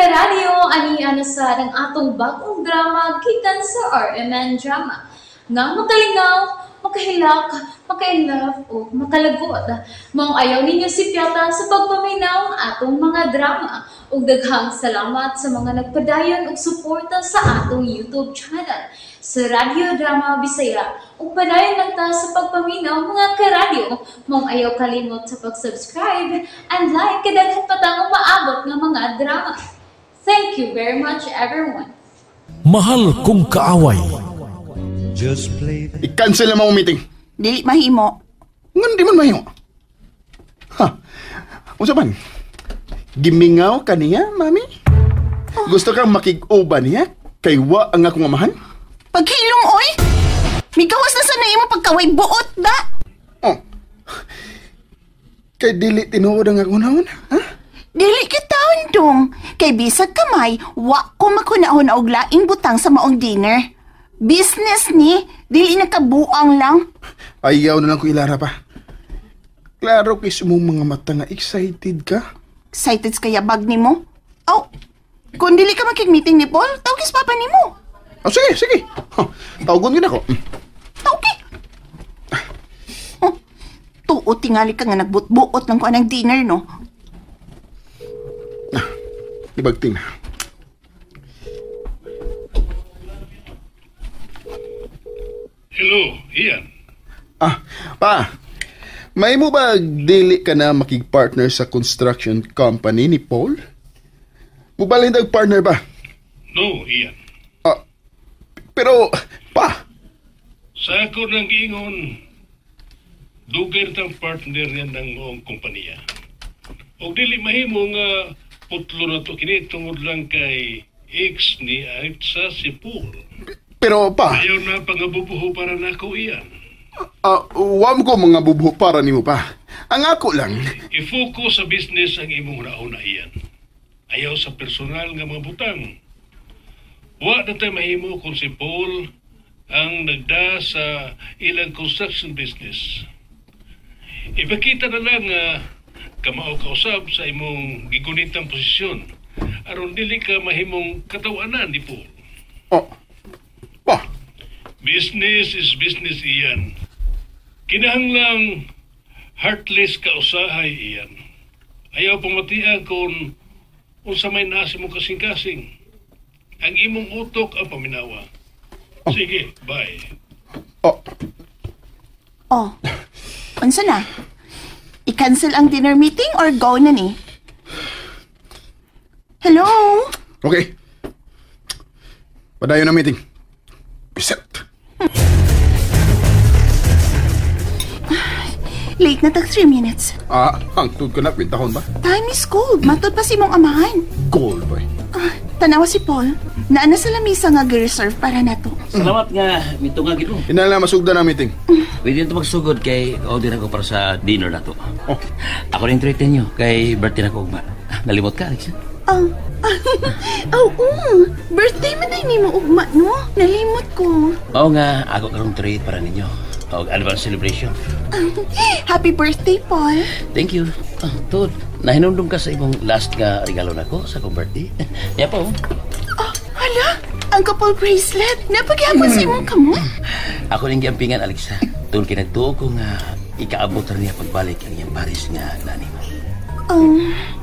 Karadyo, ani na sad ang atong bagong drama gikan sa RMN Drama nga makalingaw, makahilak, maka-inlove o makalagot. Maong ayaw ninyo sipyata sa pagpaminaw atong mga drama. Ug daghang salamat sa mga nagpadayon og suporta sa atong YouTube channel sa Radyo Drama Bisaya. Ug padayon lang ta sa pagpaminaw, mga karadyo. Maong ayaw kalimot sa pag-subscribe and like kay daghan pa tang umaabot nga mga drama. Thank you very much, everyone. Mahal Kong Kaaway. Just play the I-cancel na mo meeting. Dili mahimo. Ngan di man mahimo. Ha. Unsa man? Gimingaw ka niya, mami? Gusto kang makig-uban niya? Kay wa ang akong amahan? Paghilom, oy! Migawas na sa na imo pagkaway buot da! Oh. Kay dili tinuod ang akong naon, ha? Dili kita dong. Kay bisag kamay, wa ko makunahon og laing butang sa maong dinner. Business ni, dili nakabuang lang. Ayaw na lang ko ilara pa. Klaro kay sa mong mga mata nga excited ka. Excited sa kaya bag nimo? Aw, kung dili ka makig-meeting ni Paul, tawag sa papa nimo. Oh, sige, sige. Huh, tawagon yun ako. Okay. Oh, tuo tingali ka nga nagbutbuot lang ko anang dinner, no? Ibagting na. Hello, Ian. Ah, pa. May mo ba dili ka na makig-partner sa construction company ni Paul? Mubalhin tag partner ba? No, Ian. Ah, pero, pa, Sa ako nang giingon, dugay na tang partner niya ng maong kompanya. Og dili mahimo nga putlo na to kini tungod lang kay ex ni Alexa si Paul. Pero pa, Ayaw na pangabubuho para nako, Ian. Ah, wa mo ko mga bubuho para nimo pa. Ang ako lang, I-focus sa business ang imong nauna, Ian. Ayaw sa personal nga mga butang. Wa na tayo mahimo kung si Paul ang nagda sa ilang construction business. Ipakita na lang nga kamao kausab sa imong gigunitang posisyon aron dili ka mahimong katawanan ni Paul. Oh, pa, Business is business, Ian. Kinahanglang heartless ka usahay, Ian. Ayaw pamatian kung unsa may nasa mong kasing-kasing. Ang imong utok ang paminawa. Sige, bye. Oh, Oh, unsa na? I-cancel ang dinner meeting or go na ni? Hello? Okay. Padayon ang meeting. Reset. Late na tag 3 minutes. Ah, ang tud ko na, kwintahon ba? Time is gold. Matod pa si mong amahan. Gold, boy. Ah, tanawa si Paul. Naana sa lamisa nga gi-reserve para nato. Salamat nga mito nga gid mo. Inala masugda na meeting. Pwede na magsugod kay order ako para sa dinner na to. Oh. Ako rin treat ninyo kay birthday na ko ugma. Nalimot ka, Alexa? Oh. Oh, birthday man ay nimo ugma, no? Nalimot ko. Oo nga, ako karong treat para ninyo. Og advance celebration. Happy birthday, Paul. Thank you. Oh, Tod, nahinumdum ka sa imong last nga regalo nako sa akong birthday. Ya po. Oh, hala, ang couple bracelet. Napaghapon sa imong kamot. Ako ning giampingan, Alexa. Tungod kay nagtuo ko nga ikaabot ra niya pagbalik ang iyang Paris nga nani mo.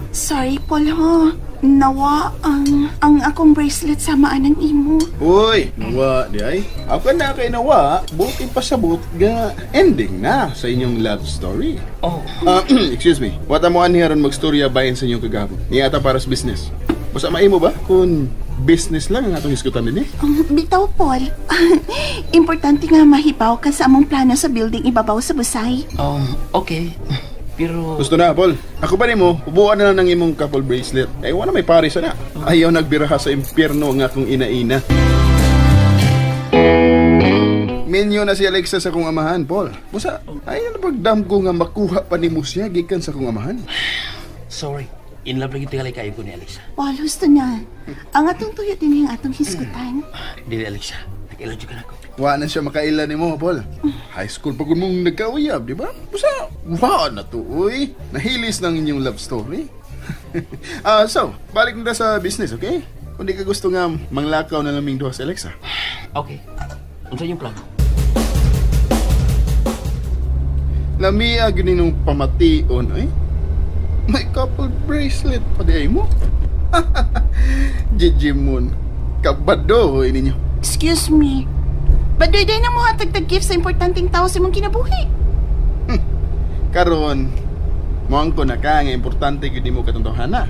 Sorry, Paul, ha. Nawa ang akong bracelet sa maan ng imo. Uy, nawa di ay. Ako na kay nawa, buti pasabot ga ending na sa inyong love story. Oh. Ah, excuse me. Wata mo ani aron magstorya bahin sa inyong kagahapon. Niya para sa business. Basta maimo ba kung business lang ang atong hisgutan dinhi? Bitaw, Paul. Importante nga mahibaw ka sa among plano sa building ibabaw sa Busay. Okay. Pero Gusto na, Paul. Ako ba nimo, ubuan na lang ng imong couple bracelet. Eh, wala may pares na. Ayaw nagbiraha sa impyerno ang akong ina-ina. Minyo na si Alexa sa akong amahan, Paul. Busa, ayaw na pagdam ko nga makuha pa nimo siya gikan sa akong amahan. Sorry. In love lagi tingali kayo ko ni Alexa. Paul, husto na. Ang atong tuyo din ang atong hisgutan. Dili, Alexa. Nag-ila ka na ako. Wa na siya makaila nimo, Paul. High school pa kun mong nagkauyab, di ba? Busa, wa na to, uy. Nahilis ng inyong love story. So, balik na sa business, okay? Kung di ka gusto nga manglakaw na laming duha sa Alexa. Okay. Unsa yung plano? Lamia gyud nung pamation, ay. May couple bracelet pa di ay mo. Gigi Moon. Kabado eh, ninyo. Excuse me. Badoy day na mo hatag tag gift sa importanteng tao sa imong kinabuhi. Karon, moangko na ka nga importante gyud nimo katong tawhana.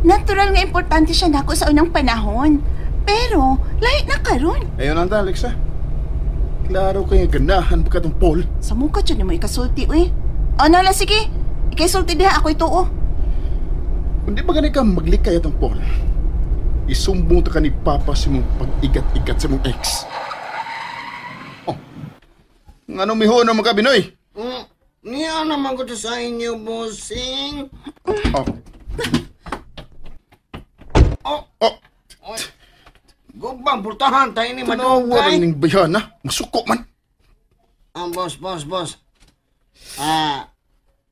Natural nga importante siya nako sa unang panahon. Pero lahi na karon. Ayon lang ta, Alexa. Klaro kay ganahan pa katong Paul. Sa muka jud nimo ikasulti uy. Ano la sige. Ikay-sulti diha ako ituo. Kung di ba gani ka maglikay atong Paul, isumbong ta ka ni Papa sa imong pag-igat-igat sa imong ex. Oh. Ngano miho na mga Binoy? Niya naman ko to sa inyo, bossing. Oh. Oh. Oh. Oy. Gubang, pultahan tayo ni Tanawa Madugay. rin ning bayana. Masuko man. Ang boss, boss, boss.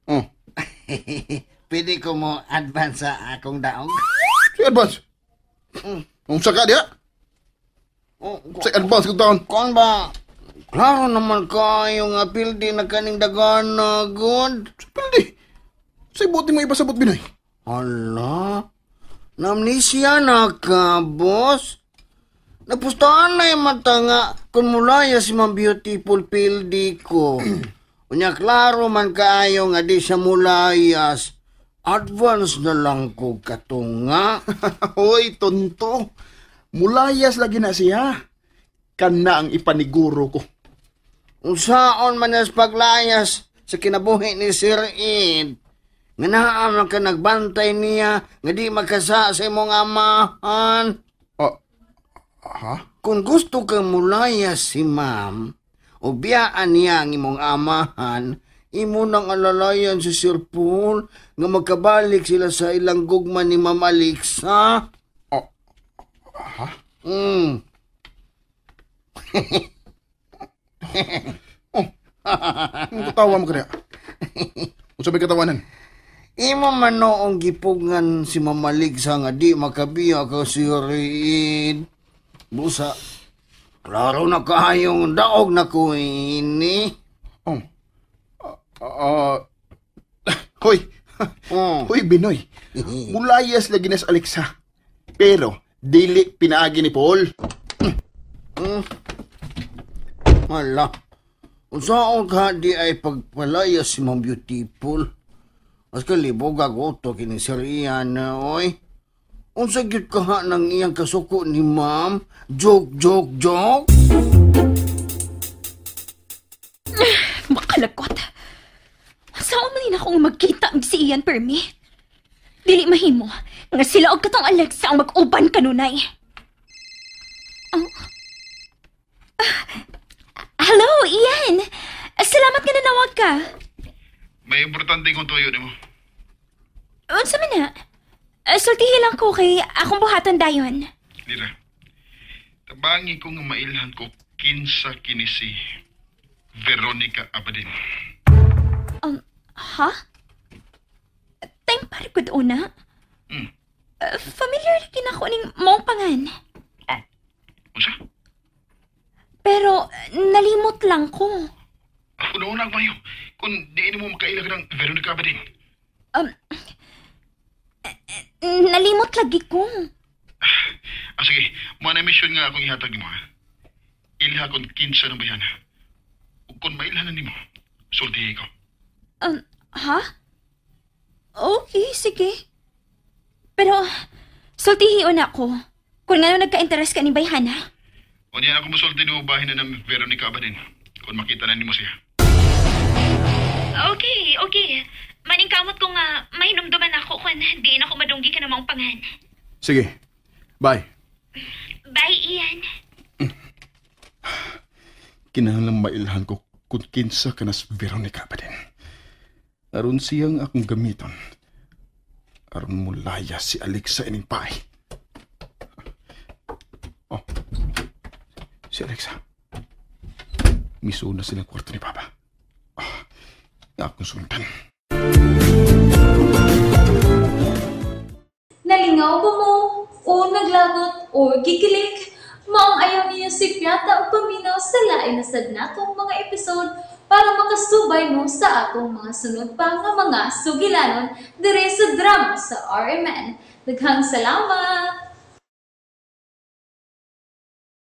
Oh. Pwede ko mo advance sa akong daog? Say advance. Unsa ka diha? Oh, Say advance ko taon. Kon ba? Klaro naman kayo nga pildi na kaning dagana, good. Sa pildi. Say buti mo ipasabot, Binoy. Hala? Namnesia na ka, boss? Napustahan na yung mata nga kung mulaya si Ma'am Beautiful pildi ko. Unya, klaro man kaayo nga di siya mulayas. Advance na lang ko katunga. Hoy, tonto. Mulayas lagi na siya. Kana ang ipaniguro ko. Unsaon man as paglayas sa kinabuhi ni Sir Ed. Nga naa man ka nagbantay niya nga di makasa sa imong amahan. Oh, ha? Kung gusto kang mulayas si ma'am, o biyaan niya ang imong amahan, imo nang alalayan si Sir Paul nga magkabalik sila sa ilang gugma ni Ma'am Alexa. Oh, ha? Mm. Oh, ang katawa mo kaya. Unsa may katawanan? Imo man noong gipugngan si Ma'am Alexa nga di makabiya ka Sir Ed. Busa, klaro na kaayong daog na ko ini. Oh. Hoy. Oh. Hoy, Binoy. Mulayas lagi na sa Alexa. Pero, dili pinaagi ni Paul. Hala. Unsaon ka di ay pagpalayas si Ma'am Beautiful? Mas kalibog agoto kini Sir Ian, oy. Unsa gyud ka ha ng iyang kasuko ni Ma'am? Joke, joke, joke? Makalagot. Saan man akong magkita si Ian Permi? Dili mahimo nga sila og katong Alexa ang mag-uban kanunay. Oh. Hello, Ian. Salamat nga nanawag ka. May importante kong tuyo nimo. Unsa man na? Sultihi lang ko kay akong buhatan dayon. Dira. Tabangi ko nga mailhan ko kinsa kini si Veronica Abadin. Ha? Time para gud una. Familiar lagi na ako ning maong pangan. Oh. Unsa? Pero nalimot lang ko. Una-una mayo kung di mo makaila ka ng Veronica Abadin. Nalimot lagi ko. Sige, mo na mission nga akong ihatag nimo. Ilha kon kinsa ng bayana. Ug kung mailhan na nimo, sultihi ko. Ha? Okay, sige. Pero, sultihion ako. Kung ngano nagka-interest ka ni Bayhana. O niya ako musulti nimo bahin na ng Veronica Abadin. Kung makita na nimo siya. Okay, okay. Maningkamot ko nga mahinumduman ako kung diin ako madunggi ka na maong pangan. Sige. Bye. Bye, Ian. Kinahanglan mailhan ko kung kinsa ka na si Veronica Abadin. Aron siyang akong gamiton. Aron mulaya si Alexa ining paay. Oh. Si Alexa. Misuna silang kwarto ni Papa. Oh, akong sundan. Nalingaw ba mo? O naglagot o gikilig? Maong ayaw niyo sipyata og paminaw sa lain na sad natong mga episode para makasubay mo sa atong mga sunod pa nga mga sugilanon dire sa drama sa RMN. Daghang salamat!